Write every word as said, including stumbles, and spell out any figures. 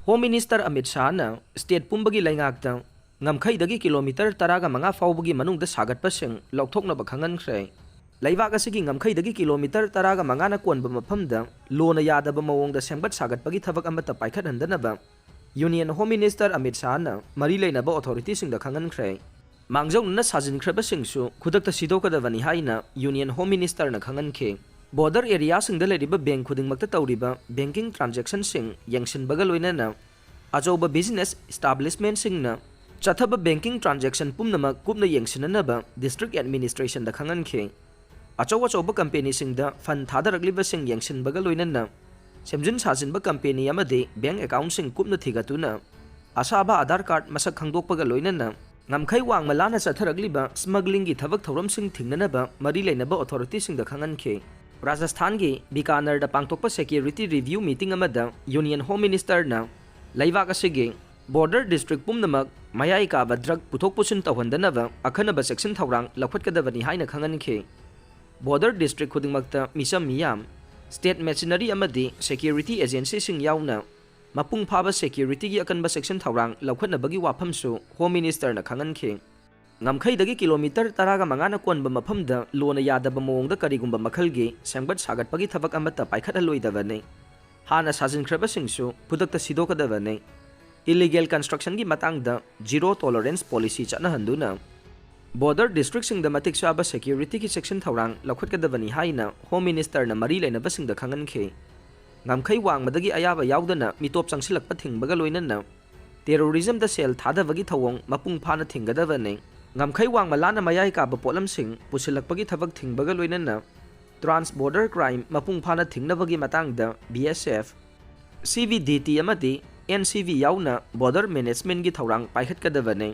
Home Minister Amit Shahꯅ state ꯄꯨꯝꯕꯒꯤ ꯂꯩꯉꯥꯛꯇ ꯉꯝꯈꯩꯗꯒꯤ kilometre ꯇꯔꯥꯒ ꯃꯉꯥ ꯐꯥꯎꯕꯒꯤ ꯃꯅꯨꯡꯗ ꯁꯥꯒꯠꯄꯁꯤꯡ ꯂꯧꯊꯣꯛꯅꯕ ꯈꯪꯍꯟꯈ꯭ꯔꯦ꯫ ꯂꯩꯕꯥꯛ ꯑꯁꯤꯒꯤ ꯉꯝꯈꯩꯗꯒꯤ kilometre ꯇꯔꯥꯒ ꯃꯉꯥꯅ ꯀꯣꯟꯕ ꯃꯐꯝꯗ ꯂꯣꯅ ꯌꯥꯗꯕ ꯃꯑꯣꯡꯗ ꯁꯦꯝꯒꯠ ꯁꯥꯒꯠꯄꯒꯤ ꯊꯕꯛ ꯑꯃꯠꯇ ꯄꯥꯏꯈꯠꯍꯟꯗꯅꯕ Union Home Minister Amit Shahꯅ ꯃꯔꯤ ꯂꯩꯅꯕ authorityꯁꯤꯡꯗ ꯈꯪꯍꯟꯈ꯭ꯔꯦ꯫ ꯃꯥꯡꯖꯧꯅꯅ ꯁꯥꯖꯤꯟꯈ꯭ꯔꯕꯁꯤꯡꯁꯨ ꯈꯨꯗꯛꯇ ꯁꯤꯗꯣꯛꯀꯗꯕꯅꯤ ꯍꯥꯏꯅ Union Home Ministerꯅ ꯈꯪꯍꯟꯈꯤ꯫ Border areaꯁꯤꯡꯗ ꯂꯩꯔꯤꯕ bank ꯈꯨꯗꯤꯡꯃꯛꯇ ꯇꯧꯔꯤꯕ banking transactionꯁꯤꯡ ꯌꯦꯡꯁꯤꯟꯕꯒ ꯂꯣꯏꯅꯅ ꯑꯆꯧꯕ business establishmentꯁꯤꯡꯅ ꯆꯠꯊꯕ banking transaction ꯄꯨꯝꯅꯃꯛ ꯀꯨꯞꯅ ꯌꯦꯡꯁꯤꯟꯅꯅꯕ district administrationꯗ ꯈꯪꯍꯟꯈꯤ꯫ ꯑꯆꯧ ꯑꯆꯧꯕ companyꯁꯤꯡꯗ fund ꯊꯥꯗꯔꯛꯂꯤꯕꯁꯤꯡ ꯌꯦꯡꯁꯤꯟꯕꯒ ꯂꯣꯏꯅꯅ ꯁꯦꯝꯖꯤꯟ ꯁꯥꯖꯤꯟꯕ company ꯑꯃꯗꯤ bank accountꯁꯤꯡ ꯀꯨꯞꯅ ꯊꯤꯒꯠꯇꯨꯅ ꯑꯁꯥꯕ Aadhaar card ꯃꯁꯛ ꯈꯪꯗꯣꯛꯄꯒ ꯂꯣꯏꯅꯅ ꯉꯝꯈꯩ ꯋꯥꯡꯃ ꯂꯥꯟꯅ ꯆꯠꯊꯔꯛꯂꯤꯕ smugglingꯒꯤ ꯊꯕꯛ ꯊꯧꯔꯝꯁꯤꯡ ꯊꯤꯡꯅꯅꯕ ꯃꯔꯤ ꯂꯩꯅꯕ authorityꯁꯤꯡꯗ ꯈꯪꯍꯟꯈꯤ꯫ ꯔꯥꯖꯁꯊꯥꯟꯒꯤ ꯕꯤꯀꯥꯅꯔꯗ ꯄꯥꯡꯊꯣꯛꯄ security review meeting ꯑꯃꯗ Union Home Ministerꯅ ꯂꯩꯕꯥꯛ ꯑꯁꯤꯒꯤ border district ꯄꯨꯝꯅꯃꯛ ꯃꯌꯥꯏ ꯀꯥꯕ drug ꯄꯨꯊꯣꯛ ꯄꯨꯁꯤꯟ ꯇꯧꯍꯟꯗꯅꯕ ꯑꯈꯟꯅꯕ ꯆꯦꯛꯁꯤꯟ ꯊꯧꯔꯥꯡ ꯂꯧꯈꯠꯀꯗꯕꯅꯤ ꯍꯥꯏꯅ ꯈꯪꯍꯟꯈꯤ꯫ Border district ꯈꯨꯗꯤꯡꯃꯛꯇ ꯃꯤꯆꯝ ꯃꯤꯌꯥꯝ, state machinery ꯑꯃꯗꯤ security agencyꯁꯤꯡ ꯌꯥꯎꯅ ꯃꯄꯨꯡ ꯐꯥꯕ securityꯒꯤ ꯑꯀꯟꯕ ꯆꯦꯛꯁꯤꯟ ꯊꯧꯔꯥꯡ ꯂꯧꯈꯠꯅꯕꯒꯤ ꯋꯥꯐꯝꯁꯨ Home Ministerꯅ ꯈꯪꯍꯟꯈꯤ꯫ ꯉꯝꯈꯩꯗꯒꯤ kilometre ꯇꯔꯥꯒ ꯃꯉꯥꯅ ꯀꯣꯟꯕ ꯃꯐꯝꯗ ꯂꯣꯅ ꯌꯥꯗꯕ ꯃꯑꯣꯡꯗ ꯀꯔꯤꯒꯨꯝꯕ ꯃꯈꯜꯒꯤ ꯁꯦꯝꯒꯠ ꯁꯥꯒꯠꯄꯒꯤ ꯊꯕꯛ ꯑꯃꯠꯇ ꯄꯥꯏꯈꯠꯍꯜꯂꯣꯏꯗꯕꯅꯤ꯫ ꯍꯥꯟꯅ ꯁꯥꯖꯤꯟꯈ꯭ꯔꯕꯁꯤꯡꯁꯨ ꯈꯨꯗꯛꯇ ꯁꯤꯗꯣꯛꯀꯗꯕꯅꯤ꯫ Illegal constructionꯒꯤ ꯃꯇꯥꯡꯗ zero tolerance policy ꯆꯠꯅꯍꯟꯗꯨꯅ border districtꯁꯤꯡꯗ ꯃꯇꯤꯛ ꯆꯥꯕ securityꯒꯤ ꯆꯦꯛꯁꯤꯟ ꯊꯧꯔꯥꯡ ꯂꯧꯈꯠꯀꯗꯕꯅꯤ ꯍꯥꯏꯅ Home Ministerꯅ ꯃꯔꯤ ꯂꯩꯅꯕꯁꯤꯡꯗ ꯈꯪꯍꯟꯈꯤ꯫ ꯉꯝꯈꯩ ꯋꯥꯡꯃꯗꯒꯤ ꯑꯌꯥꯕ ꯌꯥꯎꯗꯅ ꯃꯤꯇꯣꯞ ꯆꯪꯁꯤꯜꯂꯛꯄ ꯊꯤꯡꯕꯒ ꯂꯣꯏꯅꯅ terrorismꯗ ꯁꯦꯜ ꯊꯥꯗꯕꯒꯤ ꯊꯧꯑꯣꯡ ꯃꯄꯨꯡ ꯐꯥꯅ ꯊꯤꯡꯒꯗꯕꯅꯤ꯫ ꯉꯝꯈꯩ ꯋꯥꯡꯃ ꯂꯥꯟꯅ ꯃꯌꯥꯏ ꯀꯥꯕ ꯄꯣꯠꯂꯝꯁꯤꯡ ꯄꯨꯁꯤꯜꯂꯛꯄꯒꯤ ꯊꯕꯛ ꯊꯤꯡꯕꯒ ꯂꯣꯏꯅꯅ trans border crime ꯃꯄꯨꯡ ꯐꯥꯅ ꯊꯤꯡꯅꯕꯒꯤ ꯃꯇꯥꯡꯗ B S F, C V D T ꯑꯃꯗꯤ N C V ꯌꯥꯎꯅ border managementꯒꯤ ꯊꯧꯔꯥꯡ ꯄꯥꯏꯈꯠꯀꯗꯕꯅꯤ꯫